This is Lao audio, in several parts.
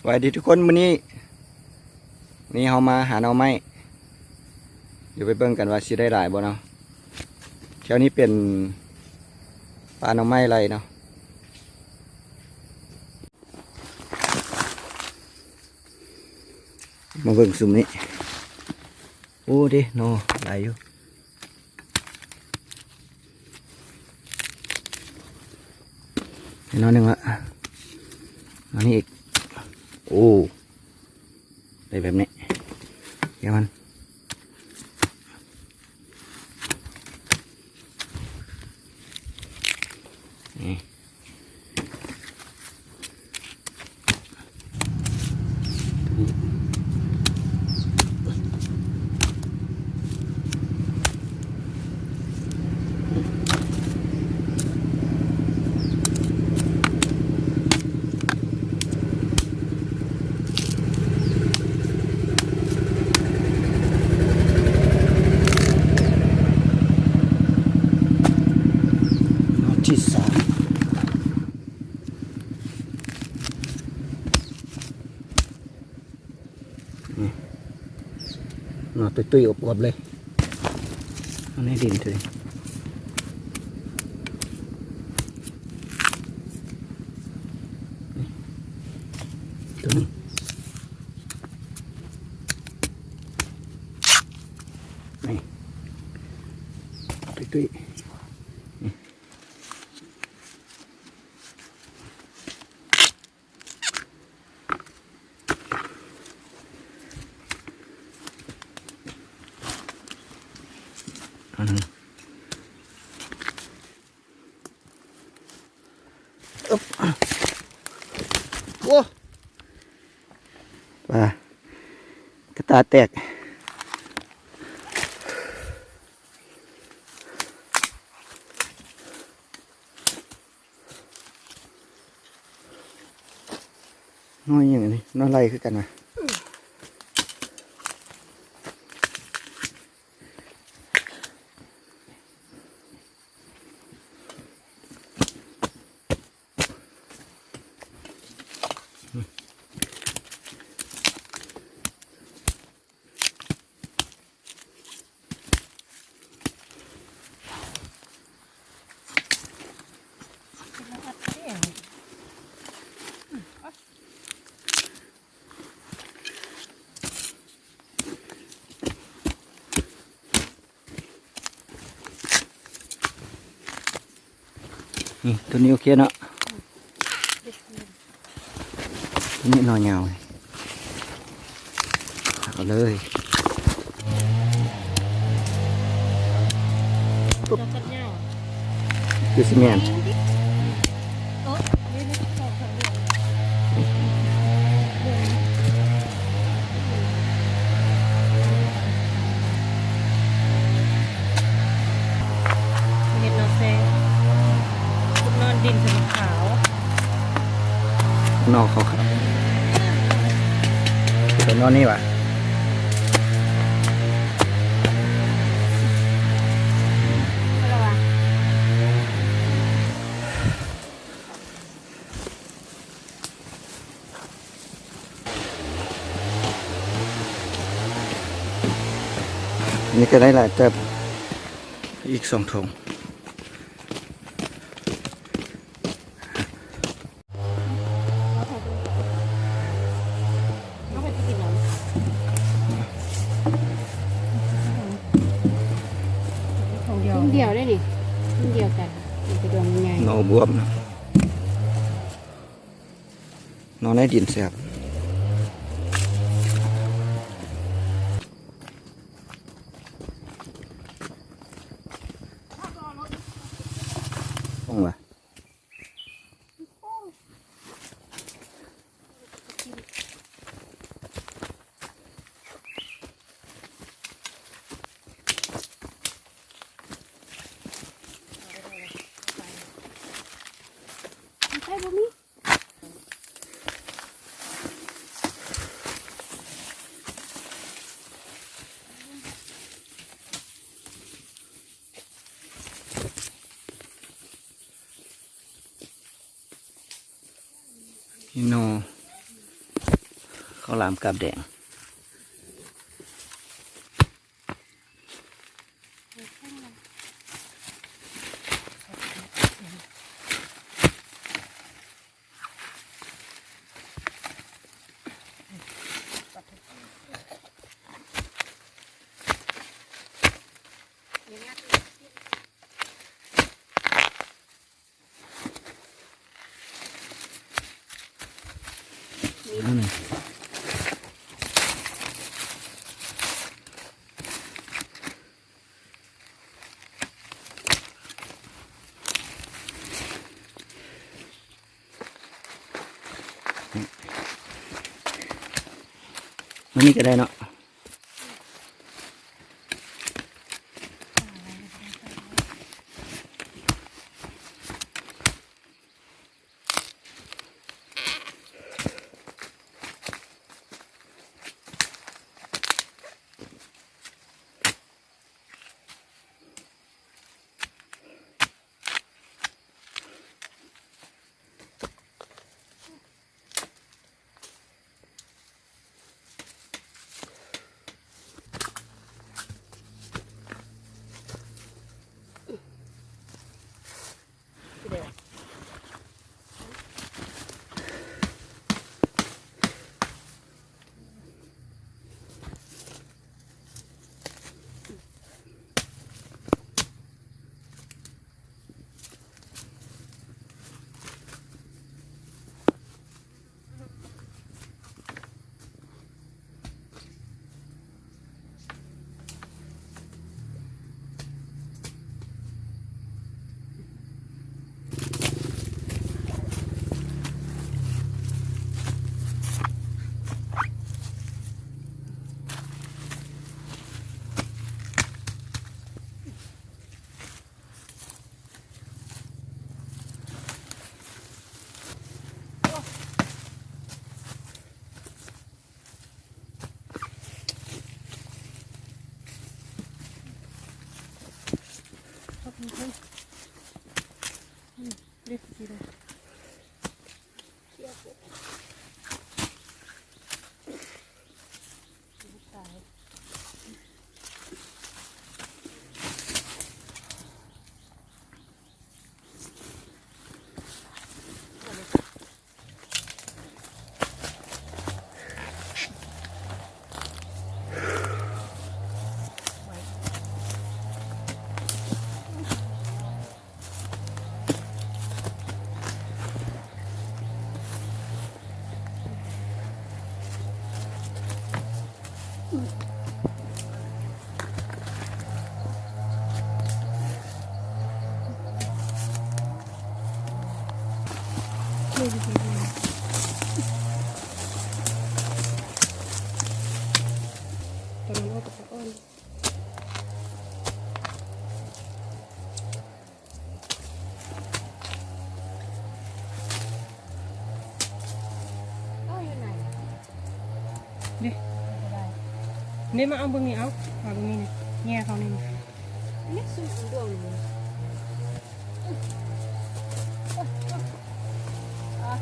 ສະບາຍດີທຸກຄົນ ມື້ນີ້ ນີ້ເຮົາມາຫາໜໍ່ໄມ້ ດຽວໄປເບິ່ງກັນວ່າຊິໄດ້ຫຼາຍບໍ່ເນາະ. ແຖວນີ້ເປັນປ່າໜໍ່ໄມ້ໄລ່ເນາະ. ມາເບິ່ງຊຸມນີ້ ໂອ້ ເດ້ ໜໍ່ຫຼາຍຢູ່. ໜໍ່ໜຶ່ງລະ ໜໍ່ນີ້ອີກ ໂອ້ ໄດ້ແບບນີ້ ເອີ ມັນ ນີ້. ໜໍ່ທີ່ສາມ ນີ້ ໜໍ່ຕຸ້ຍໆ ອວບໆ ເລີຍ ເອົາໃນດິນເທື່ອນີ້ ໂຕນີ້ ນີ້ ຕຸ້ຍໆ ນີ້. ອືມ ອຶບ ໂອ້ ປາກະຕ່າແຕກ. ໜໍ່ຫຍັງອັນນີ້ ໜໍ່ໄລ່ຄືກັນຫວາ? ນີ້ ໂຕນີ້ໂອເຄເນາະ ໂຕນີ້ໜໍ່ຍາວ ເອົາເລີຍ ປຸບ ດອກສັດຍາວ ຄືຊິແມ່ນ. ເຮັດໜໍ່ແຊງ ຂຸດໜໍ່ດິນໃສ່ໝາກຂາວ ໜໍ່ຂາວໆ ເປັນໜໍ່ນີ້ຫວາ? ນີ້ກະໄດ້ຫຼາຍເຕີບ ອີກສອງຖົງ. ຖົງດຽວໄດ້ນີ້ ຖົງດຽວກັນ ມັນກະດອງໃຫຍ່ ໜໍ່ບວມນະ. ໜໍ່ໃນດິນແຊບ ຕ້ອງວ່າ ໄປບໍ່ມີ. ນີ້ໜໍ່ ເອົາຫຼາມກາບແດງ. ມານີ້ກໍໄດ້ເນາະ. ເອົາຢູ່ໃນ ເດ້ ບໍ່ໄດ້ ເດ້ ມາເອົາເບິ່ງນີ້ ເອົາ ມາເບິ່ງນີ້ ແຍ່ເຂົ້ານີ້ ນີ້ຊຸມອັນດວງນີ້ ອາ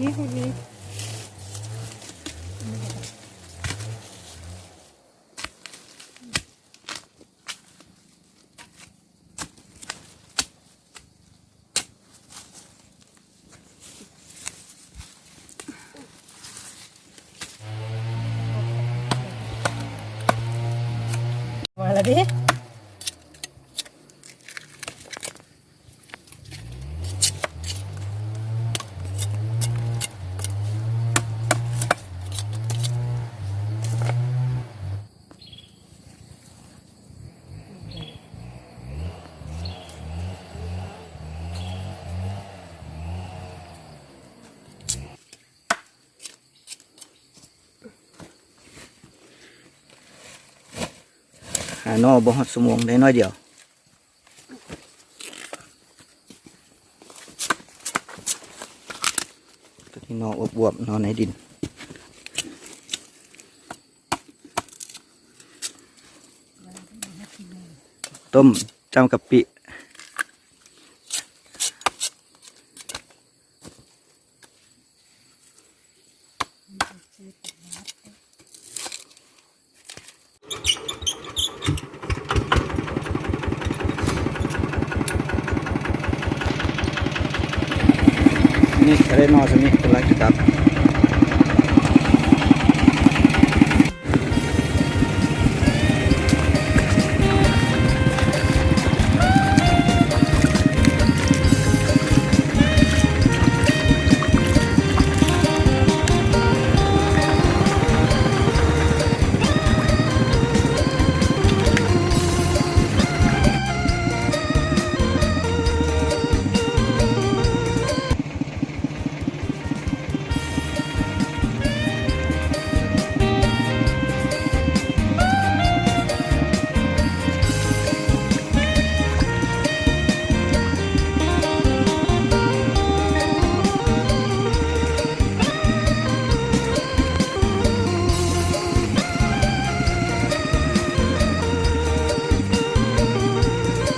ນີ້ຄົນນີ້ ມາແລ້ວເດ້. ຫາໜໍ່ບໍ່ຮອດຊົ່ວໂມງ ໄດ້ໜ້ອຍດຽວ. ບວບເນາະໃນດິນ. ຕົ້ມຈ້ຳກະປິ. ນີ້ກະໄດ້ໜໍ່ຊຳນີ້ ກຳລັງຈະຕັດ.